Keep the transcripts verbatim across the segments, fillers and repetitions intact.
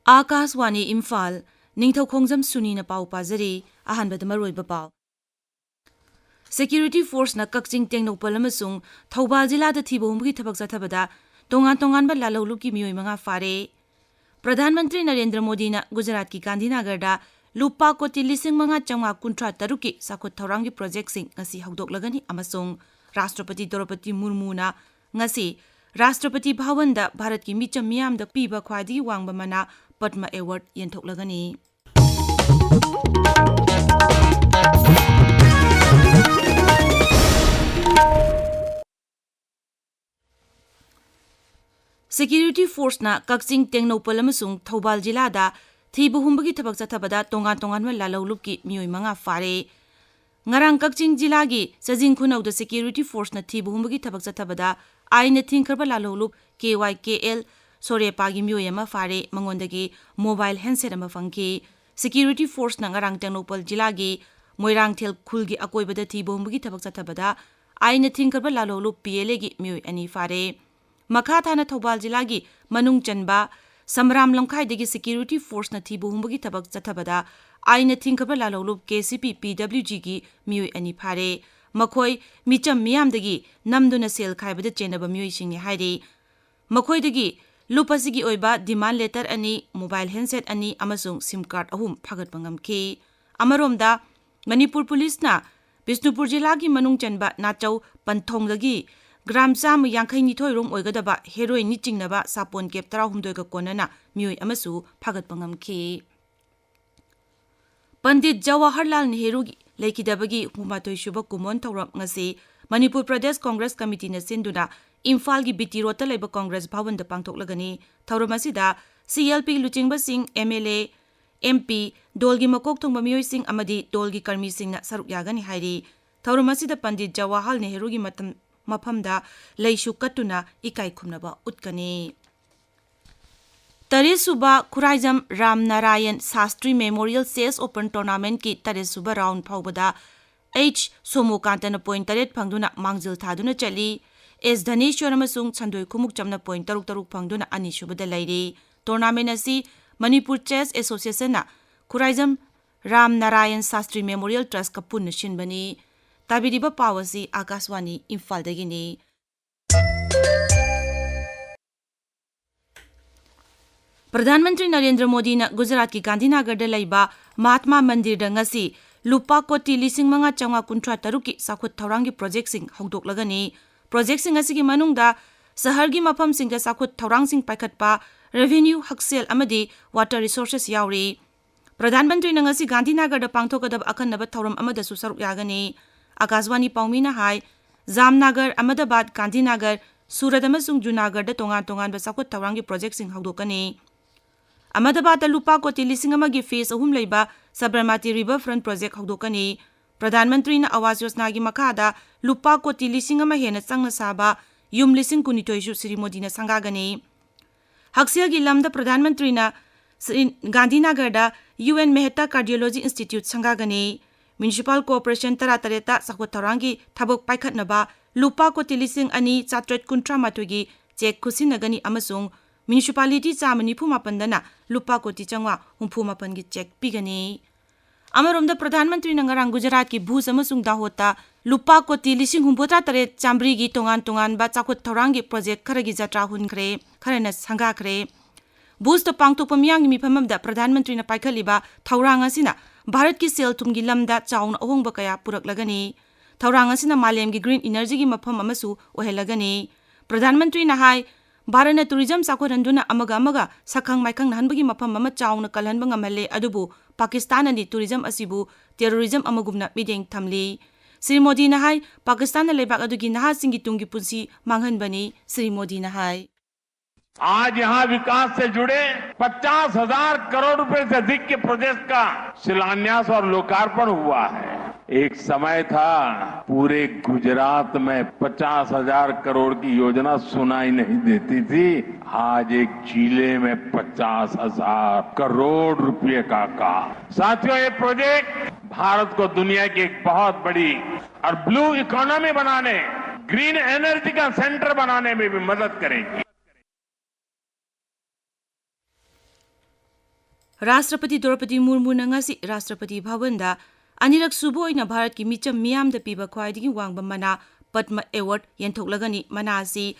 ꯑꯥꯀꯥꯁꯋꯥꯅꯤ ꯏꯝꯐꯥꯜ, ꯅꯤꯡꯊꯧꯈꯣꯡꯖꯝ ꯁꯨꯅꯤꯅ ꯄꯥꯎ ꯄꯥꯖꯔꯤ꯫ ꯑꯍꯥꯟꯕꯗ ꯃꯔꯨꯑꯣꯏꯕ ꯄꯥꯎ꯫ Security Forceꯅ ꯀꯛꯆꯤꯡ, ꯇꯦꯡꯅꯧꯄꯜ ꯑꯃꯁꯨꯡ ꯊꯧꯕꯥꯜ ꯖꯤꯂꯥꯗ ꯊꯤꯕ ꯍꯨꯝꯕꯒꯤ ꯊꯕꯛ ꯆꯠꯊꯕꯗ ꯇꯣꯉꯥꯟ ꯇꯣꯉꯥꯟꯕ ꯂꯥꯜꯍꯧꯂꯨꯞꯀꯤ ꯃꯤꯑꯣꯏ ꯃꯉꯥ ꯐꯥꯔꯦ꯫ ꯄ꯭ꯔꯙꯥꯟ ꯃꯟꯇ꯭ꯔꯤ ꯅꯔꯦꯟꯗ꯭ꯔ ꯃꯣꯗꯤꯅ ꯒꯨꯖꯔꯥꯠꯀꯤ ꯒꯥꯟꯙꯤꯅꯒꯔꯗ ꯂꯨꯄꯥ ꯀꯣꯇꯤ ꯂꯤꯁꯤꯡ ꯃꯉꯥ ꯆꯥꯝꯃꯉꯥ ꯀꯨꯟꯊ꯭ꯔꯥ ꯇꯔꯨꯛꯀꯤ ꯆꯥꯎꯈꯠ ꯊꯧꯔꯥꯡꯒꯤ ꯄ꯭ꯔꯣꯖꯦꯛꯁꯤꯡ ꯉꯁꯤ ꯍꯧꯗꯣꯛꯂꯒꯅꯤ ꯑꯃꯁꯨꯡ ꯔꯥꯁꯇ꯭ꯔꯄꯇꯤ ꯗ꯭ꯔꯧꯄꯗꯤ ꯃꯨꯔꯃꯨꯅ ꯉꯁꯤ ꯔꯥꯁꯇ꯭ꯔꯄꯇꯤ ꯚꯋꯟꯗ ꯚꯥꯔꯠꯀꯤ ꯃꯤꯆꯝ ꯃꯤꯌꯥꯝꯗ ꯄꯤꯕ ꯈ꯭ꯋꯥꯏꯗꯒꯤ ꯋꯥꯡꯕ ꯃꯅꯥ ꯄꯗꯃ ꯑꯦꯋꯥꯔꯗ ꯌꯦꯟꯊꯣꯛꯂꯒꯅꯤ꯫ Security Forceꯅ ꯀꯛꯆꯤꯡ, ꯇꯦꯡꯅꯧꯄꯜ ꯑꯃꯁꯨꯡ ꯊꯧꯕꯥꯜ ꯖꯤꯂꯥꯗ ꯊꯤꯕ ꯍꯨꯝꯕꯒꯤ ꯊꯕꯛ ꯆꯠꯊꯕꯗ ꯇꯣꯉꯥꯟ ꯇꯣꯉꯥꯟꯕ ꯂꯥꯜꯍꯧꯂꯨꯞꯀꯤ ꯃꯤꯑꯣꯏ ꯃꯉꯥ ꯐꯥꯔꯦ꯫ ꯉꯔꯥꯡ ꯀꯛꯆꯤꯡ ꯖꯤꯂꯥꯒꯤ ꯆꯥꯖꯤꯡ ꯈꯨꯅꯧꯗ Security Forceꯅ ꯊꯤꯕ ꯍꯨꯝꯕꯒꯤ ꯊꯕꯛ ꯆꯠꯊꯕꯗ ꯑꯥꯏꯟꯅ ꯊꯤꯡꯈ꯭ꯔꯕ ꯂꯥꯜꯍꯧꯂꯨꯞ ꯀꯦ ꯋꯥꯏ ꯀꯦ ꯑꯦꯜ ꯁꯣꯔꯦꯄꯥꯒꯤ ꯃꯤꯑꯣꯏ ꯑꯃ ꯐꯥꯔꯦ꯫ ꯃꯉꯣꯟꯗꯒꯤ mobile handset ꯑꯃ ꯐꯪꯈꯤ꯫ Security Forceꯅ ꯉꯔꯥꯡ ꯇꯦꯡꯅꯧꯄꯜ ꯖꯤꯂꯥꯒꯤ ꯃꯣꯏꯔꯥꯡꯊꯦꯜ ꯈꯨꯜꯒꯤ ꯑꯀꯣꯏꯕꯗ ꯊꯤꯕ ꯍꯨꯝꯕꯒꯤ ꯊꯕꯛ ꯆꯠꯊꯕꯗ ꯑꯥꯏꯟꯅ ꯊꯤꯡꯈ꯭ꯔꯕ ꯂꯥꯜꯍꯧꯂꯨꯞ ꯄꯤ ꯑꯦꯜ ꯑꯦꯒꯤ ꯃꯤꯑꯣꯏ ꯑꯅꯤ ꯐꯥꯔꯦ꯫ ꯃꯈꯥ ꯊꯥꯅ ꯊꯧꯕꯥꯜ ꯖꯤꯂꯥꯒꯤ ꯃꯅꯨꯡ ꯆꯟꯕ ꯁꯃꯔꯥꯝ ꯂꯝꯈꯥꯏꯗꯒꯤ Security Forceꯅ ꯊꯤꯕ ꯍꯨꯝꯕꯒꯤ ꯊꯕꯛ ꯆꯠꯊꯕꯗ ꯑꯥꯏꯟꯅ ꯊꯤꯡꯈ꯭ꯔꯕ ꯂꯥꯜꯍꯧꯂꯨꯞ ꯀꯦ ꯁꯤ ꯄꯤ ꯄꯤ ꯗꯕ꯭ꯂꯤꯎ ꯖꯤꯒꯤ ꯃꯤꯑꯣꯏ ꯑꯅꯤ ꯐꯥꯔꯦ꯫ ꯃꯈꯣꯏ ꯃꯤꯆꯝ ꯃꯤꯌꯥꯝꯗꯒꯤ ꯅꯝꯗꯨꯅ ꯁꯦꯜ ꯈꯥꯏꯕꯗ ꯆꯦꯟꯅꯕ ꯃꯤꯑꯣꯏꯁꯤꯡꯅꯤ ꯍꯥꯏꯔꯤ꯫ ꯃꯈꯣꯏꯗꯒꯤ ꯂꯨꯞ ꯑꯁꯤꯒꯤ ꯑꯣꯏꯕ demand letter ꯑꯅꯤ, mobile handset ꯑꯅꯤ ꯑꯃꯁꯨꯡ SIM card ꯑꯍꯨꯝ ꯐꯥꯒꯠꯄ ꯉꯝꯈꯤ꯫ ꯑꯃꯔꯣꯝꯗ, ꯃꯅꯤꯄꯨꯔ ꯄꯨꯂꯤꯁꯅ ꯕꯤꯁꯅꯨꯄꯨꯔ ꯖꯤꯂꯥꯒꯤ ꯃꯅꯨꯡ ꯆꯟꯕ ꯅꯥꯆꯧ ꯄꯟꯊꯣꯡꯗꯒꯤ ꯒ꯭ꯔꯥꯝ ꯆꯥꯝꯃ ꯌꯥꯡꯈꯩ ꯅꯤꯊꯣꯏ ꯔꯣꯝ ꯑꯣꯏꯒꯗꯕ ꯍꯦꯔꯣꯏꯟꯅꯤ ꯆꯤꯡꯅꯕ ꯁꯥꯄꯣꯟ ꯀꯦꯞ ꯇꯔꯥꯍꯨꯝꯗꯣꯏꯒ ꯀꯣꯟꯅꯅ ꯃꯤꯑꯣꯏ ꯑꯃꯁꯨ ꯐꯥꯒꯠꯄ ꯉꯝꯈꯤ꯫ ꯄꯟꯗꯤꯠ ꯖꯋꯥꯍꯔꯂꯥꯜ ꯅꯦꯍꯔꯨꯒꯤ ꯂꯩꯈꯤꯗꯕꯒꯤ ꯍꯨꯝꯐꯨꯃꯥꯊꯣꯏ ꯁꯨꯕ ꯀꯨꯝꯑꯣꯟ ꯊꯧꯔꯝ ꯉꯁꯤ ꯃꯅꯤꯄꯨꯔ ꯄ꯭ꯔꯗꯦꯁ ꯀꯣꯡꯒ꯭ꯔꯦꯁ ꯀꯃꯤꯇꯤꯅ ꯁꯤꯟꯗꯨꯅ ꯏꯝꯐꯥꯜꯒꯤ ꯕꯤ ꯇꯤ ꯔꯣꯗꯇ ꯂꯩꯕ ꯀꯣꯡꯒ꯭ꯔꯦꯁ ꯚꯋꯟꯗ ꯄꯥꯡꯊꯣꯛꯂꯒꯅꯤ꯫ ꯊꯧꯔꯝ ꯑꯁꯤꯗ ꯁꯤ ꯑꯦꯜ ꯄꯤ ꯂꯨꯆꯤꯡꯕꯁꯤꯡ, M L A, M P, ꯗꯣꯜꯒꯤ ꯃꯀꯣꯛ ꯊꯣꯡꯕ ꯃꯤꯑꯣꯏꯁꯤꯡ ꯑꯃꯗꯤ ꯗꯣꯜꯒꯤ ꯀꯔꯃꯤꯁꯤꯡꯅ ꯁꯔꯨꯛ ꯌꯥꯒꯅꯤ ꯍꯥꯏꯔꯤ꯫ ꯊꯧꯔꯝ ꯑꯁꯤꯗ ꯄꯟꯗꯤꯠ ꯖꯋꯥꯍꯔ ꯅꯦꯍꯔꯨꯒꯤ ꯃꯇꯝ, ꯃꯐꯝꯗ ꯂꯩꯁꯨ ꯀꯠꯇꯨꯅ ꯏꯀꯥꯏ ꯈꯨꯝꯅꯕ ꯎꯠꯀꯅꯤ꯫ ꯇꯔꯦꯠꯁꯨꯕ Khuraijam Ram Narayan Shastri Memorial Chess Open Tournamentꯀꯤ ꯇꯔꯦꯠꯁꯨꯕ round ꯐꯥꯎꯕꯗ ꯑꯩꯆ ꯁꯣꯃꯣꯀꯥꯟꯇꯅ point ꯇꯔꯦꯠ ꯐꯪꯗꯨꯅ ꯃꯥꯡꯖꯤꯜ ꯊꯥꯗꯨꯅ ꯆꯠꯂꯤ꯫ ꯑꯦꯁ ꯙꯅꯦꯁ꯭ꯋꯔ ꯑꯃꯁꯨꯡ ꯁꯟꯗꯣꯏ ꯈꯨꯃꯨꯛꯆꯝꯅ point ꯇꯔꯨꯛ ꯇꯔꯨꯛ ꯐꯪꯗꯨꯅ ꯑꯅꯤꯁꯨꯕꯗ ꯂꯩꯔꯤ꯫ Tournament ꯑꯁꯤ ꯃꯅꯤꯄꯨꯔ ꯆꯦꯁ ꯑꯦꯁꯣꯁꯤꯌꯦꯁꯟꯅ ꯈꯨꯔꯥꯏꯖꯝ ꯔꯥꯝ ꯅꯥꯔꯥꯌꯟ ꯁꯥꯁꯇ꯭ꯔꯤ ꯃꯦꯃꯣꯔꯤꯌꯦꯜ ꯇ꯭ꯔꯁꯀ ꯄꯨꯟꯅ ꯁꯤꯟꯕꯅꯤ꯫ ꯇꯥꯕꯤꯔꯤꯕ ꯄꯥꯎ ꯑꯁꯤ ꯑꯥꯀꯥꯁꯋꯥꯅꯤ ꯏꯝꯐꯥꯜꯗꯒꯤꯅꯤ꯫ ꯄ꯭ꯔꯙꯥꯟ ꯃꯟꯇ꯭ꯔꯤ ꯅꯔꯦꯟꯗ꯭ꯔ ꯃꯣꯗꯤꯅ ꯒꯨꯖꯔꯥꯠꯀꯤ ꯒꯥꯟꯙꯤꯅꯒꯔꯗ ꯂꯩꯕ ꯃꯍꯥꯠꯃꯥ ꯃꯟꯗꯤꯔꯗ ꯉꯁꯤ ꯂꯨꯄꯥ ꯀꯣꯇꯤ ꯂꯤꯁꯤꯡ ꯃꯉꯥ ꯆꯥꯝꯃꯉꯥ ꯀꯨꯟꯊ꯭ꯔꯥ ꯇꯔꯨꯛꯀꯤ ꯆꯥꯎꯈꯠ ꯊꯧꯔꯥꯡꯒꯤ ꯄ꯭ꯔꯣꯖꯦꯛꯁꯤꯡ ꯍꯧꯗꯣꯛꯂꯒꯅꯤ꯫ ꯄ꯭ꯔꯣꯖꯦꯛꯁꯤꯡ ꯑꯁꯤꯒꯤ ꯃꯅꯨꯡꯗ ꯁꯍꯔꯒꯤ ꯃꯐꯝꯁꯤꯡꯗ ꯆꯥꯎꯈꯠ ꯊꯧꯔꯥꯡꯁꯤꯡ ꯄꯥꯏꯈꯠꯄ, ꯔꯦꯚꯤꯅ꯭ꯌꯨ, ꯍꯛꯁꯦꯜ ꯑꯃꯗꯤ ꯋꯥꯇꯔ ꯔꯤꯁꯣꯔꯁꯦꯁ ꯌꯥꯎꯔꯤ꯫ ꯄ꯭ꯔꯙꯥꯟ ꯃꯟꯇ꯭ꯔꯤꯅ ꯉꯁꯤ ꯒꯥꯟꯙꯤꯅꯒꯔꯗ ꯄꯥꯡꯊꯣꯛꯀꯗꯕ ꯑꯀꯟꯅꯕ ꯊꯧꯔꯝ ꯑꯃꯗꯁꯨ ꯁꯔꯨꯛ ꯌꯥꯒꯅꯤ꯫ ꯑꯥꯀꯥꯁꯋꯥꯅꯤ ꯄꯥꯎꯃꯤꯅ ꯍꯥꯏ, ꯖꯥꯝꯅꯒꯔ, ꯑꯍꯃꯗꯥꯕꯥꯗ, ꯒꯥꯟꯙꯤꯅꯒꯔ, ꯁꯨꯔꯠ ꯑꯃꯁꯨꯡ ꯖꯨꯅꯥꯒꯔꯗ ꯇꯣꯉꯥꯟ ꯇꯣꯉꯥꯟꯕ ꯆꯥꯎꯈꯠ ꯊꯧꯔꯥꯡꯒꯤ ꯄ꯭ꯔꯣꯖꯦꯛꯁꯤꯡ ꯍꯧꯗꯣꯛꯀꯅꯤ꯫ ꯑꯍꯃꯗꯥꯕꯥꯗꯇ ꯂꯨꯄꯥ ꯀꯣꯇꯤ ꯂꯤꯁꯤꯡ ꯑꯃꯒꯤ ꯐꯦꯖ ꯑꯍꯨꯝ ꯂꯩꯕ ꯁꯕꯔꯃꯇꯤ ꯔꯤꯚꯔ ꯐ꯭ꯔꯟꯠ ꯄ꯭ꯔꯣꯖꯦꯛ ꯍꯧꯗꯣꯛꯀꯅꯤ꯫ ꯄ꯭ꯔꯙꯥꯟ ꯃꯟꯇ꯭ꯔꯤꯅ ꯑꯋꯥꯁ ꯌꯣꯖꯅꯥꯒꯤ ꯃꯈꯥꯗ ꯂꯨꯄꯥ ꯀꯣꯇꯤ ꯂꯤꯁꯤꯡ ꯑꯃ ꯍꯦꯟꯅ ꯆꯪꯅ ꯁꯥꯕ ꯌꯨꯝ ꯂꯤꯁꯤꯡ ꯀꯨꯟꯅꯤꯊꯣꯏꯁꯨ ꯁ꯭ꯔꯤ ꯃꯣꯗꯤꯅ ꯁꯪꯒꯥꯒꯅꯤ꯫ ꯍꯛꯁꯦꯜꯒꯤ ꯂꯝꯗ ꯄ꯭ꯔꯙꯥꯟ ꯃꯟꯇ꯭ꯔꯤꯅ ꯁ꯭ꯔꯤ ꯒꯥꯟꯙꯤꯅꯒꯔꯗ U N Mehta cardiology institute ꯁꯪꯒꯥꯒꯅꯤ꯫ ꯃ꯭ꯌꯨꯅꯤꯁꯤꯄꯥꯜ ꯀꯣꯔꯄꯣꯔꯦꯁꯟ ꯇꯔꯥꯇꯔꯦꯠꯇ ꯆꯥꯎꯈꯠ ꯊꯧꯔꯥꯡꯒꯤ ꯊꯕꯛ ꯄꯥꯏꯈꯠꯅꯕ ꯂꯨꯄꯥ ꯀꯣꯇꯤ ꯂꯤꯁꯤꯡ ꯑꯅꯤ ꯆꯥꯇ꯭ꯔꯦꯠ ꯀꯨꯟꯊ꯭ꯔꯥ ꯃꯥꯊꯣꯏꯒꯤ ꯆꯦꯛ ꯈꯨꯠꯁꯤꯟꯅꯒꯅꯤ ꯑꯃꯁꯨꯡ ꯃ꯭ꯌꯨꯅꯤꯁꯤꯄꯥꯂꯤꯇꯤ ꯆꯥꯝꯃ ꯅꯤꯐꯨ ꯃꯥꯄꯟꯗꯅ ꯂꯨꯄꯥ ꯀꯣꯇꯤ ꯆꯥꯝꯃꯉꯥ ꯍꯨꯝꯐꯨ ꯃꯥꯄꯟꯒꯤ ꯆꯦꯛ ꯄꯤꯒꯅꯤ꯫ ꯑꯃꯔꯣꯝꯗ, ꯄ꯭ꯔꯙꯥꯟ ꯃꯟꯇ꯭ꯔꯤꯅ ꯉꯔꯥꯡ ꯒꯨꯖꯔꯥꯠꯀꯤ ꯚꯨꯖ ꯑꯃꯁꯨꯡ ꯗꯥꯍꯣꯗꯇ ꯂꯨꯄꯥ ꯀꯣꯇꯤ ꯂꯤꯁꯤꯡ ꯍꯨꯝꯐꯨꯇꯔꯥ ꯇꯔꯦꯠ ꯆꯥꯝꯃꯔꯤꯒꯤ ꯇꯣꯉꯥꯟ ꯇꯣꯉꯥꯟꯕ ꯆꯥꯎꯈꯠ ꯊꯧꯔꯥꯡꯒꯤ ꯄ꯭ꯔꯣꯖꯦꯛ ꯈꯔꯒꯤ ꯖꯇ꯭ꯔꯥ ꯍꯨꯟꯈ꯭ꯔꯦ, ꯈꯔꯅ ꯁꯪꯒꯥꯈ꯭ꯔꯦ꯫ ꯚꯨꯖꯇ ꯄꯥꯡꯊꯣꯛꯄ ꯃꯤꯌꯥꯝꯒꯤ ꯃꯤꯐꯝ ꯑꯃꯗ ꯄ꯭ꯔꯙꯥꯟ ꯃꯟꯇ꯭ꯔꯤꯅ ꯄꯥꯏꯈꯠꯂꯤꯕ ꯊꯧꯔꯥꯡ ꯑꯁꯤꯅ ꯚꯥꯔꯠꯀꯤ ꯁꯦꯜ ꯊꯨꯝꯒꯤ ꯂꯝꯗ ꯆꯥꯎꯅ ꯑꯍꯣꯡꯕ ꯀꯌꯥ ꯄꯨꯔꯛꯂꯒꯅꯤ꯫ ꯊꯧꯔꯥꯡ ꯑꯁꯤꯅ ꯃꯥꯂꯦꯝꯒꯤ ꯒ꯭ꯔꯤꯟ ꯏꯅꯔꯖꯤꯒꯤ ꯃꯐꯝ ꯑꯃꯁꯨ ꯑꯣꯏꯍꯜꯂꯒꯅꯤ꯫ ꯄ꯭ꯔꯙꯥꯟ ꯃꯟꯇ꯭ꯔꯤꯅ ꯍꯥꯏ, ꯚꯥꯔꯠꯅ ꯇꯨꯔꯤꯖꯝ ꯆꯥꯎꯈꯠꯍꯟꯗꯨꯅ ꯑꯃꯒ ꯑꯃꯒ ꯁꯛꯈꯪ ꯃꯥꯏꯈꯪꯅꯍꯟꯕꯒꯤ ꯃꯐꯝ ꯑꯃ ꯆꯥꯎꯅ ꯀꯜꯍꯟꯕ ꯉꯝꯍꯜꯂꯦ, ꯑꯗꯨꯕꯨ ꯄꯥꯀꯤꯁꯇꯥꯟꯅꯗꯤ ꯇꯨꯔꯤꯖꯝ ꯑꯁꯤꯕꯨ ꯇꯦꯔꯣꯔꯤꯖꯝ ꯑꯃꯒꯨꯝꯅ ꯃꯤꯠꯌꯦꯡ ꯊꯝꯂꯤ꯫ ꯁ꯭ꯔꯤ ꯃꯣꯗꯤꯅ ꯍꯥꯏ, ꯄꯥꯀꯤꯁꯇꯥꯟꯅ ꯂꯩꯕꯥꯛ ꯑꯗꯨꯒꯤ ꯅꯍꯥꯁꯤꯡꯒꯤ ꯇꯨꯡꯒꯤ ꯄꯨꯟꯁꯤ ꯃꯥꯡꯍꯟꯕꯅꯤ꯫ ꯁ꯭ꯔꯤ ꯃꯣꯗꯤꯅ ꯍꯥꯏ꯫ आज यहाँ विकास से जुड़े पचास हजार करोड़ रुपए से अधिक के प्रोजेक्ट का शिलान्यास और लोकार्पण हुआ है। एक समय था, पूरे गुजरात में पचास हजार करोड़ की योजना सुनाई नहीं देती थी। आज एक जिले में पचास हजार करोड़ रुपए का काम। साथियों, ये प्रोजेक्ट भारत को दुनिया की एक बहुत बड़ी और ब्लू इकोनॉमी बनाने, ग्रीन एनर्जी का सेंटर बनाने में भी मदद करेगी। ꯔꯥꯁꯇ꯭ꯔꯄꯇꯤ ꯗ꯭ꯔꯧꯄꯗꯤ ꯃꯨꯔꯃꯨꯅ ꯉꯁꯤ ꯔꯥꯁꯇ꯭ꯔꯄꯇꯤ ꯚꯕꯟꯗ ꯑꯅꯤꯔꯛ ꯁꯨꯕ ꯑꯣꯏꯅ ꯚꯥꯔꯠꯀꯤ ꯃꯤꯆꯝ ꯃꯤꯌꯥꯝꯗ ꯄꯤꯕ ꯈ꯭ꯋꯥꯏꯗꯒꯤ ꯋꯥꯡꯕ ꯃꯅꯥ ꯄꯗꯃ ꯑꯦꯋꯥꯔꯗ ꯌꯦꯟꯊꯣꯛꯂꯒꯅꯤ꯫ ꯃꯅꯥ ꯑꯁꯤ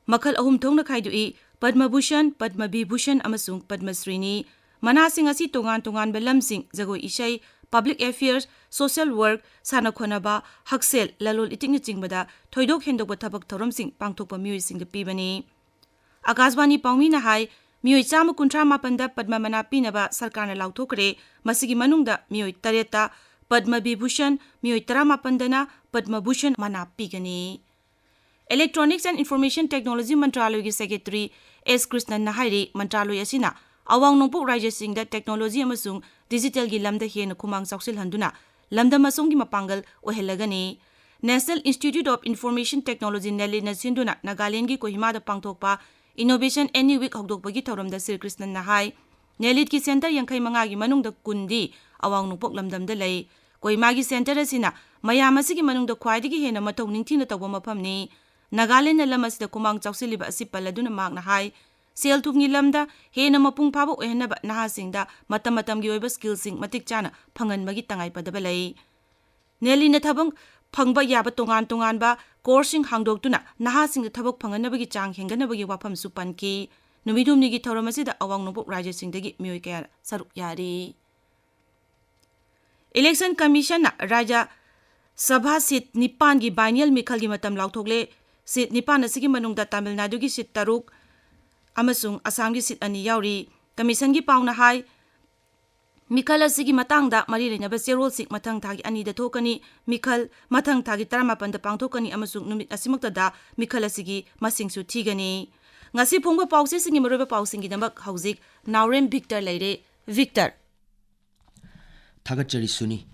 ꯃꯈꯜ ꯑꯍꯨꯝ ꯊꯣꯛꯅ ꯈꯥꯏꯗꯣꯛꯏ: ꯄꯗꯃ ꯚꯨꯁꯟ, ꯄꯗꯃ ꯕꯤꯚꯨꯁꯟ ꯑꯃꯁꯨꯡ ꯄꯗꯃ ꯁ꯭ꯔꯤꯅꯤ꯫ ꯃꯅꯥꯁꯤꯡ ꯑꯁꯤ ꯇꯣꯉꯥꯟ ꯇꯣꯉꯥꯟꯕ ꯂꯝꯁꯤꯡ, ꯖꯒꯣꯏ ꯏꯁꯩ, ꯄꯕ꯭ꯂꯤꯛ ꯑꯦꯐꯤꯌꯔꯁ, ꯁꯣꯁꯤꯌꯦꯜ ꯋꯥꯔꯛ, ꯁꯥꯟꯅ ꯈꯣꯠꯅꯕ, ꯍꯛꯁꯦꯜ, ꯂꯂꯣꯜ ꯏꯇꯤꯛꯅꯆꯤꯡꯕꯗ ꯊꯣꯏꯗꯣꯛ ꯍꯦꯟꯗꯣꯛꯄ ꯊꯕꯛ ꯊꯧꯔꯝꯁꯤꯡ ꯄꯥꯡꯊꯣꯛꯄ ꯃꯤꯑꯣꯏꯁꯤꯡꯗ ꯄꯤꯕꯅꯤ꯫ ꯑꯀꯥꯁꯕꯥꯅꯤ ꯄꯥꯎꯃꯤꯅ ꯍꯥꯏ, ꯃꯤꯑꯣꯏ ꯆꯥꯝꯃ ꯀꯨꯟꯊ꯭ꯔꯥ ꯃꯥꯄꯟꯗ ꯄꯗꯃ ꯃꯅꯥ ꯄꯤꯅꯕ ꯁꯔꯀꯥꯔꯅ ꯂꯥꯎꯊꯣꯛꯈ꯭ꯔꯦ꯫ ꯃꯁꯤꯒꯤ ꯃꯅꯨꯡꯗ ꯃꯤꯑꯣꯏ ꯇꯔꯦꯠꯇ ꯄꯗꯃ ꯕꯤꯚꯨꯁꯟ, ꯃꯤꯑꯣꯏ ꯇꯔꯥꯃꯥꯄꯟꯗꯅ ꯄꯗꯃ ꯚꯨꯁꯟ ꯃꯅꯥ ꯄꯤꯒꯅꯤ꯫ Electronics and Information Technology ꯃꯟꯇ꯭ꯔꯥꯂꯣꯏꯒꯤ ꯁꯦꯀ꯭ꯔꯦꯇꯔꯤ ꯑꯦꯁ ꯀ꯭ꯔꯤꯁꯅꯟꯅ ꯍꯥꯏꯔꯤ, ꯃꯟꯇ꯭ꯔꯥꯂꯣꯏ ꯑꯁꯤꯅ ꯑꯋꯥꯡ ꯅꯣꯡꯄꯣꯛ ꯔꯥꯖ꯭ꯌꯁꯤꯡꯗ ꯇꯦꯛꯅꯣꯂꯣꯖꯤ ꯑꯃꯁꯨꯡ ꯗꯤꯖꯤꯇꯦꯜꯒꯤ ꯂꯝꯗ ꯍꯦꯟꯅ ꯈꯨꯃꯥꯡ ꯆꯥꯎꯁꯤꯜꯍꯟꯗꯨꯅ ꯂꯝꯗꯝ ꯑꯁꯣꯝꯒꯤ ꯃꯄꯥꯡꯒꯜ ꯑꯣꯏꯍꯜꯂꯒꯅꯤ꯫ National Institute of Information Technology, ꯅꯦꯂꯤꯠꯅ ꯁꯤꯟꯗꯨꯅ ꯅꯥꯒꯥꯂꯦꯟꯗꯒꯤ ꯀꯣꯍꯤꯃꯥꯗ ꯄꯥꯡꯊꯣꯛꯄ Innovation Any Week ꯍꯧꯗꯣꯛꯄꯒꯤ ꯊꯧꯔꯝꯗ ꯁ꯭ꯔꯤ ꯀ꯭ꯔꯤꯁꯅꯟꯅ ꯍꯥꯏ, ꯅꯦꯂꯤꯠꯀꯤ ꯁꯦꯟꯇꯔ ꯌꯥꯡꯈꯩ ꯃꯉꯥꯒꯤ ꯃꯅꯨꯡꯗ ꯀꯨꯟꯗꯤ ꯑꯋꯥꯡ ꯅꯣꯡꯄꯣꯛ ꯂꯝꯗꯝꯗ ꯂꯩ꯫ ꯀꯣꯍꯤꯃꯥꯒꯤ ꯁꯦꯟꯇꯔ ꯑꯁꯤꯅ ꯃꯌꯥꯝ ꯑꯁꯤꯒꯤ ꯃꯅꯨꯡꯗ ꯈ꯭ꯋꯥꯏꯗꯒꯤ ꯍꯦꯟꯅ ꯃꯊꯧ ꯅꯤꯡꯊꯤꯅ ꯇꯧꯕ ꯃꯐꯝꯅꯤ꯫ ꯅꯥꯒꯥꯂꯦꯟꯗꯅ ꯂꯝ ꯑꯁꯤꯗ ꯈꯨꯃꯥꯡ ꯆꯥꯎꯁꯤꯜꯂꯤꯕ ꯑꯁꯤ ꯄꯜꯂꯗꯨꯅ ꯃꯍꯥꯛꯅ ꯍꯥꯏ, ꯁꯦꯜ ꯊꯨꯝꯒꯤ ꯂꯝꯗ ꯍꯦꯟꯅ ꯃꯄꯨꯡ ꯐꯥꯕ ꯑꯣꯏꯍꯟꯅꯕ ꯅꯍꯥꯁꯤꯡꯗ ꯃꯇꯝ ꯃꯇꯝꯒꯤ ꯑꯣꯏꯕ ꯁ꯭ꯀꯤꯜꯁꯤꯡ ꯃꯇꯤꯛ ꯆꯥꯅ ꯐꯪꯍꯟꯕꯒꯤ ꯇꯉꯥꯏꯐꯗꯕ ꯂꯩ꯫ ꯅꯦꯂꯤꯠꯅ ꯊꯕꯛ ꯐꯪꯕ ꯌꯥꯕ ꯇꯣꯉꯥꯟ ꯇꯣꯉꯥꯟꯕ ꯀꯣꯔꯁꯁꯤꯡ ꯍꯥꯡꯗꯣꯛꯇꯨꯅ ꯅꯍꯥꯁꯤꯡꯗ ꯊꯕꯛ ꯐꯪꯍꯟꯅꯕꯒꯤ ꯆꯥꯡ ꯍꯦꯟꯒꯠꯅꯕꯒꯤ ꯋꯥꯐꯝꯁꯨ ꯄꯟꯈꯤ꯫ ꯅꯨꯃꯤꯠ ꯍꯨꯝꯅꯤꯒꯤ ꯊꯧꯔꯝ ꯑꯁꯤꯗ ꯑꯋꯥꯡ ꯅꯣꯡꯄꯣꯛ ꯔꯥꯖ꯭ꯌꯁꯤꯡꯗꯒꯤ ꯃꯤꯑꯣꯏ ꯀꯌꯥ ꯁꯔꯨꯛ ꯌꯥꯔꯤ꯫ Election Commissionꯅ ꯔꯥꯖ꯭ꯌ ꯁꯚꯥ ꯁꯤꯠ ꯅꯤꯄꯥꯟꯒꯤ biennial ꯃꯤꯈꯜꯒꯤ ꯃꯇꯝ ꯂꯥꯎꯊꯣꯛꯂꯦ꯫ ꯁꯤꯠ ꯅꯤꯄꯥꯟ ꯑꯁꯤꯒꯤ ꯃꯅꯨꯡꯗ ꯇꯥꯃꯤꯜ ꯅꯥꯗꯨꯒꯤ ꯁꯤꯠ ꯇꯔꯨꯛ ꯑꯃꯁꯨꯡ ꯑꯁꯥꯝꯒꯤ ꯁꯤꯠ ꯑꯅꯤ ꯌꯥꯎꯔꯤ꯫ Commissionꯒꯤ ꯄꯥꯎꯅ ꯍꯥꯏ, ꯃꯤꯈꯜ ꯑꯁꯤꯒꯤ ꯃꯇꯥꯡꯗ ꯃꯔꯤ ꯂꯩꯅꯕ ꯆꯦꯔꯣꯜꯁꯤꯡ ꯃꯊꯪ ꯊꯥꯒꯤ ꯑꯅꯤꯗ ꯊꯣꯛꯀꯅꯤ꯫ ꯃꯤꯈꯜ ꯃꯊꯪ ꯊꯥꯒꯤ ꯇꯔꯥꯃꯥꯄꯟꯗ ꯄꯥꯡꯊꯣꯛꯀꯅꯤ ꯑꯃꯁꯨꯡ ꯅꯨꯃꯤꯠ ꯑꯁꯤꯃꯛꯇꯗ ꯃꯤꯈꯜ ꯑꯁꯤꯒꯤ ꯃꯁꯤꯡꯁꯨ ꯊꯤꯒꯅꯤ꯫ ꯉꯁꯤ ꯐꯣꯡꯕ ꯄꯥꯎꯆꯦꯁꯤꯡꯒꯤ ꯃꯔꯨꯑꯣꯏꯕ ꯄꯥꯎꯁꯤꯡꯒꯤꯗꯃꯛ ꯍꯧꯖꯤꯛ ꯅꯥꯎꯔꯦꯝ ꯚꯤꯛꯇꯔ ꯂꯩꯔꯦ꯫ ꯚꯤꯛꯇꯔ꯫ ꯊꯥꯒꯠꯆꯔꯤ ꯁꯨꯅꯤ꯫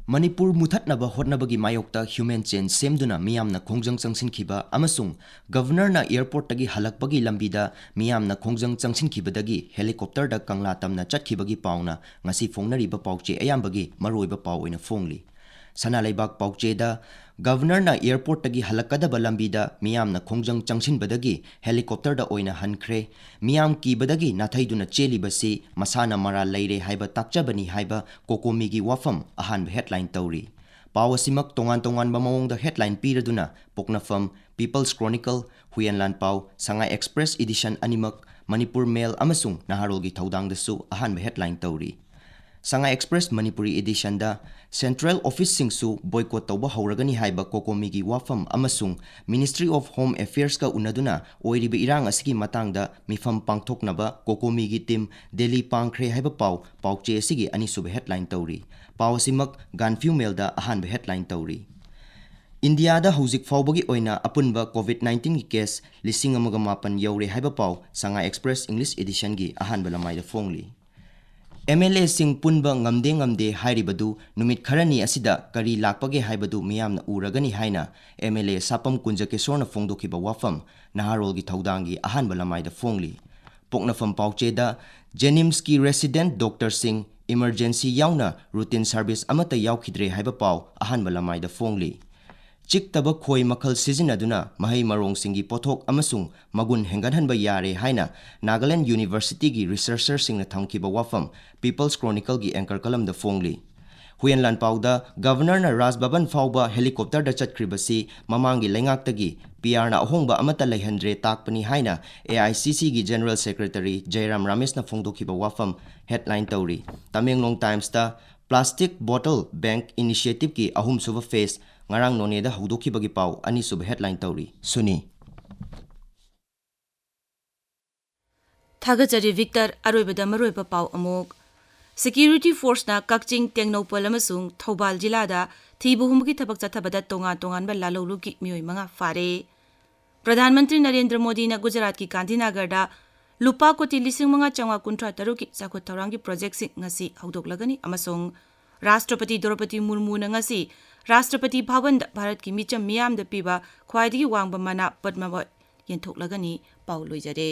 ꯃꯅꯤꯄꯨꯔ ꯃꯨꯊꯠꯅꯕ ꯍꯣꯠꯅꯕꯒꯤ ꯃꯥꯌꯣꯛꯇ human chain ꯁꯦꯝꯗꯨꯅ ꯃꯤꯌꯥꯝꯅ ꯈꯣꯡꯖꯪ ꯆꯪꯁꯤꯟꯈꯤꯕ ꯑꯃꯁꯨꯡ Governorꯅ airportꯇꯒꯤ ꯍꯜꯂꯛꯄꯒꯤ ꯂꯝꯕꯤꯗ ꯃꯤꯌꯥꯝꯅ ꯈꯣꯡꯖꯪ ꯆꯪꯁꯤꯟꯈꯤꯕꯗꯒꯤ helicopterꯗ ꯀꯪꯂꯥ ꯇꯝꯅ ꯆꯠꯈꯤꯕꯒꯤ ꯄꯥꯎꯅ ꯉꯁꯤ ꯐꯣꯡꯅꯔꯤꯕ ꯄꯥꯎꯆꯦ ꯑꯌꯥꯝꯕꯒꯤ ꯃꯔꯨꯑꯣꯏꯕ ꯄꯥꯎ ꯑꯣꯏꯅ ꯐꯣꯡꯂꯤ꯫ ꯁꯅꯥ ꯂꯩꯕꯥꯛ ꯄꯥꯎꯆꯦꯗ ꯒꯚꯔꯅꯔꯅ ꯑꯦꯌꯔꯄꯣꯔꯠꯇꯒꯤ ꯍꯜꯂꯛꯀꯗꯕ ꯂꯝꯕꯤꯗ ꯃꯤꯌꯥꯝꯅ ꯈꯣꯡꯖꯪ ꯆꯪꯁꯤꯟꯕꯗꯒꯤ ꯍꯦꯂꯤꯀꯣꯞꯇꯔꯗ ꯑꯣꯏꯅ ꯍꯟꯈ꯭ꯔꯦ꯫ ꯃꯤꯌꯥꯝ ꯀꯤꯕꯗꯒꯤ ꯅꯥꯊꯩꯗꯨꯅ ꯆꯦꯜꯂꯤꯕꯁꯤ ꯃꯁꯥꯅ ꯃꯔꯥꯜ ꯂꯩꯔꯦ ꯍꯥꯏꯕ ꯇꯥꯛꯆꯕꯅꯤ ꯍꯥꯏꯕ ꯀꯣꯀꯣꯃꯤꯒꯤ ꯋꯥꯐꯝ ꯑꯍꯥꯟꯕ ꯍꯦꯗꯂꯥꯏꯟ ꯇꯧꯔꯤ꯫ ꯄꯥꯎ ꯑꯁꯤꯃꯛ ꯇꯣꯉꯥꯟ ꯇꯣꯉꯥꯟꯕ ꯃꯑꯣꯡꯗ ꯍꯦꯗꯂꯥꯏꯟ ꯄꯤꯔꯗꯨꯅ ꯄꯣꯛꯅꯐꯝ, ꯄꯤꯄꯜꯁ ꯀ꯭ꯔꯣꯅꯤꯀꯜ, ꯍꯨꯏꯌꯦꯟ ꯂꯥꯟꯄꯥꯎ, ꯁꯉꯥꯏ ꯑꯦꯛꯁꯄ꯭ꯔꯦꯁ ꯏꯗꯤꯁꯟ ꯑꯅꯤꯃꯛ, ꯃꯅꯤꯄꯨꯔ ꯃꯦꯜ ꯑꯃꯁꯨꯡ ꯅꯍꯥꯔꯣꯜꯒꯤ ꯊꯧꯗꯥꯡꯗꯁꯨ ꯑꯍꯥꯟꯕ ꯍꯦꯗꯂꯥꯏꯟ ꯇꯧꯔꯤ꯫ ꯁꯉꯥꯏ ꯑꯦꯛꯁꯄ꯭ꯔꯦꯁ ꯃꯅꯤꯄꯨꯔꯤ ꯏꯗꯤꯁꯟꯗ ꯁꯦꯟꯇ꯭ꯔꯦꯜ ꯑꯣꯐꯤꯁꯁꯤꯡꯁꯨ ꯕꯣꯏꯀꯣꯠ ꯇꯧꯕ ꯍꯧꯔꯒꯅꯤ ꯍꯥꯏꯕ ꯀꯣꯀꯣꯃꯤꯒꯤ ꯋꯥꯐꯝ ꯑꯃꯁꯨꯡ Ministry of Home Affairsꯀ ꯎꯅꯗꯨꯅ ꯑꯣꯏꯔꯤꯕ ꯏꯔꯥꯡ ꯑꯁꯤꯒꯤ ꯃꯇꯥꯡꯗ ꯃꯤꯐꯝ ꯄꯥꯡꯊꯣꯛꯅꯕ ꯀꯣꯀꯣꯃꯤꯒꯤ ꯇꯤꯝ ꯗꯦꯜꯂꯤ ꯄꯥꯡꯈ꯭ꯔꯦ ꯍꯥꯏꯕ ꯄꯥꯎ ꯄꯥꯎꯆꯦ ꯑꯁꯤꯒꯤ ꯑꯅꯤꯁꯨꯕ ꯍꯦꯗꯂꯥꯏꯟ ꯇꯧꯔꯤ꯫ ꯄꯥꯎ ꯑꯁꯤꯃꯛ ꯒꯥꯟꯐ꯭ꯌꯨ ꯃꯦꯜꯗ ꯑꯍꯥꯟꯕ ꯍꯦꯗꯂꯥꯏꯟ ꯇꯧꯔꯤ꯫ ꯏꯟꯗꯤꯌꯥꯗ ꯍꯧꯖꯤꯛ ꯐꯥꯎꯕꯒꯤ ꯑꯣꯏꯅ ꯑꯄꯨꯟꯕ ꯀꯣꯚꯤꯗ ꯅꯥꯏꯟꯇꯤꯟꯒꯤ ꯀꯦꯁ ꯂꯤꯁꯤꯡ ꯑꯃꯒ ꯃꯥꯄꯟ ꯌꯧꯔꯦ ꯍꯥꯏꯕ ꯄꯥꯎ ꯁꯉꯥꯏ ꯑꯦꯛꯁꯄ꯭ꯔꯦꯁ ꯏꯪꯂꯤꯁ ꯏꯗꯤꯁꯟꯒꯤ ꯑꯍꯥꯟꯕ ꯂꯃꯥꯏꯗ ꯐꯣꯡꯂꯤ꯫ ꯑꯦꯝ ꯑꯦꯜ ꯑꯦꯁꯤꯡ ꯄꯨꯟꯕ ꯉꯝꯗꯦ ꯉꯝꯗꯦ ꯍꯥꯏꯔꯤꯕꯗꯨ ꯅꯨꯃꯤꯠ ꯈꯔꯅꯤ ꯑꯁꯤꯗ ꯀꯔꯤ ꯂꯥꯛꯄꯒꯦ ꯍꯥꯏꯕꯗꯨ ꯃꯤꯌꯥꯝꯅ ꯎꯔꯒꯅꯤ ꯍꯥꯏꯅ ꯑꯦꯝ ꯑꯦꯜ ꯑꯦ ꯁꯥꯄꯝ ꯀꯨꯟꯖꯀꯦꯁꯣꯔꯅ ꯐꯣꯡꯗꯣꯛꯈꯤꯕ ꯋꯥꯐꯝ ꯅꯍꯥꯔꯣꯜꯒꯤ ꯊꯧꯗꯥꯡꯒꯤ ꯑꯍꯥꯟꯕ ꯂꯃꯥꯏꯗ ꯐꯣꯡꯂꯤ꯫ ꯄꯣꯛꯅꯐꯝ ꯄꯥꯎꯆꯦꯗ ꯖꯦꯅꯤꯝꯁꯀꯤ ꯔꯦꯁꯤꯗꯦꯟꯠ ꯗꯣꯛꯇꯔꯁꯤꯡ ꯏꯃꯔꯖꯦꯟꯁꯤ ꯌꯥꯎꯅ ꯔꯨꯇꯤꯟ ꯁꯔꯚꯤꯁ ꯑꯃꯠꯇ ꯌꯥꯎꯈꯤꯗ꯭ꯔꯦ ꯍꯥꯏꯕ ꯄꯥꯎ ꯑꯍꯥꯟꯕ ꯂꯃꯥꯏꯗ ꯐꯣꯡꯂꯤ꯫ ꯆꯤꯛꯇꯕ ꯈꯣꯏ ꯃꯈꯜ ꯁꯤꯖꯤꯟꯅꯗꯨꯅ ꯃꯍꯩ ꯃꯔꯣꯡꯁꯤꯡꯒꯤ ꯄꯣꯠꯊꯣꯛ ꯑꯃꯁꯨꯡ ꯃꯒꯨꯟ ꯍꯦꯟꯒꯠꯍꯟꯕ ꯌꯥꯔꯦ ꯍꯥꯏꯅ ꯅꯥꯒꯥꯂꯦꯟ ꯌꯨꯅꯤꯚꯔꯁꯤꯇꯤꯒꯤ ꯔꯤꯁꯔꯆꯔꯁꯤꯡꯅ ꯊꯝꯈꯤꯕ ꯋꯥꯐꯝ ꯄꯤꯄꯜꯁ ꯀ꯭ꯔꯣꯅꯤꯀꯜꯒꯤ ꯑꯦꯡꯀꯔ ꯀꯂꯝꯗ ꯐꯣꯡꯂꯤ꯫ ꯍꯨꯏꯌꯦꯟ ꯂꯥꯟꯄꯥꯎꯗ ꯒꯚꯔꯅꯔꯅ ꯔꯥꯖ ꯚꯕꯟ ꯐꯥꯎꯕ ꯍꯦꯂꯤꯀꯣꯞꯇꯔꯗ ꯆꯠꯈ꯭ꯔꯤꯕꯁꯤ ꯃꯃꯥꯡꯒꯤ ꯂꯩꯉꯥꯛꯇꯒꯤ ꯄꯤ ꯑꯥꯔꯅ ꯑꯍꯣꯡꯕ ꯑꯃꯠꯇ ꯂꯩꯍꯟꯗ꯭ꯔꯦ ꯇꯥꯛꯄꯅꯤ ꯍꯥꯏꯅ ꯑꯦ ꯑꯥꯏ ꯁꯤ ꯁꯤꯒꯤ ꯖꯦꯅꯔꯦꯜ ꯁꯦꯀ꯭ꯔꯦꯇꯔꯤ ꯖꯌꯔꯥꯝ ꯔꯥꯃꯦꯁꯅ ꯐꯣꯡꯗꯣꯛꯈꯤꯕ ꯋꯥꯐꯝ ꯍꯦꯗꯂꯥꯏꯟ ꯇꯧꯔꯤ꯫ ꯇꯃꯦꯡꯂꯣꯡ ꯇꯥꯏꯝꯁꯇ ꯄ꯭ꯂꯥꯁꯇꯤꯛ ꯕꯣꯇꯜ ꯕꯦꯟ ꯏꯅꯤꯁꯤꯌꯦꯇꯤꯚꯀꯤ ꯑꯍꯨꯝꯁꯨꯕ ꯐꯦꯖ ꯉꯔꯥꯡ ꯅꯣꯅꯦꯗ ꯍꯧꯗꯣꯛꯈꯤꯕꯒꯤ ꯄꯥꯎ ꯑꯅꯤꯁꯨꯕ ꯍꯦꯗꯂꯥꯏꯟ ꯇꯧꯔꯤ꯫ ꯁꯨꯅꯤ꯫ ꯊꯥꯒꯠꯆꯔꯤ ꯚꯤꯛꯇꯔ꯫ ꯑꯔꯣꯏꯕꯗ ꯃꯔꯨꯑꯣꯏꯕ ꯄꯥꯎ ꯑꯃꯨꯛ꯫ ꯁꯦꯀ꯭ꯌꯨꯔꯤꯇꯤ ꯐꯣꯔꯁꯅ ꯀꯛꯆꯤꯡ, ꯇꯦꯡꯅꯧꯄꯜ ꯑꯃꯁꯨꯡ ꯊꯧꯕꯥꯜ ꯖꯤꯂꯥꯗ ꯊꯤꯕ ꯍꯨꯝꯕꯒꯤ ꯊꯕꯛ ꯆꯠꯊꯕꯗ ꯇꯣꯉꯥꯟ ꯇꯣꯉꯥꯟꯕ ꯂꯥꯜꯍꯧꯂꯨꯞꯀꯤ ꯃꯤꯑꯣꯏ ꯃꯉꯥ ꯐꯥꯔꯦ꯫ ꯄ꯭ꯔꯙꯥꯟ ꯃꯟꯇ꯭ꯔꯤ ꯅꯔꯦꯟꯗ꯭ꯔ ꯃꯣꯗꯤꯅ ꯒꯨꯖꯔꯥꯠꯀꯤ ꯒꯥꯟꯙꯤꯅꯒꯔꯗ ꯂꯨꯄꯥ ꯀꯣꯇꯤ ꯂꯤꯁꯤꯡ ꯃꯉꯥ ꯆꯥꯝꯃꯉꯥ ꯀꯨꯟꯊ꯭ꯔꯥ ꯇꯔꯨꯛꯀꯤ ꯆꯥꯎꯈꯠ ꯊꯧꯔꯥꯡꯒꯤ ꯄ꯭ꯔꯣꯖꯦꯛꯁꯤꯡ ꯉꯁꯤ ꯍꯧꯗꯣꯛꯂꯒꯅꯤ ꯑꯃꯁꯨꯡ ꯔꯥꯁꯇ꯭ꯔꯄꯇꯤ ꯗ꯭ꯔꯧꯄꯗꯤ ꯃꯨꯔꯃꯨꯅ ꯉꯁꯤ ꯔꯥꯁꯇ꯭ꯔꯄꯇꯤ ꯚꯕꯟꯗ ꯚꯥꯔꯠꯀꯤ ꯃꯤꯆꯝ ꯃꯤꯌꯥꯝꯗ ꯄꯤꯕ ꯈ꯭ꯋꯥꯏꯗꯒꯤ ꯋꯥꯡꯕ ꯃꯅꯥ ꯄꯗꯃ ꯑꯦꯋꯥꯔꯗ ꯌꯦꯟꯊꯣꯛꯂꯒꯅꯤ꯫ ꯄꯥꯎ ꯂꯣꯏꯖꯔꯦ꯫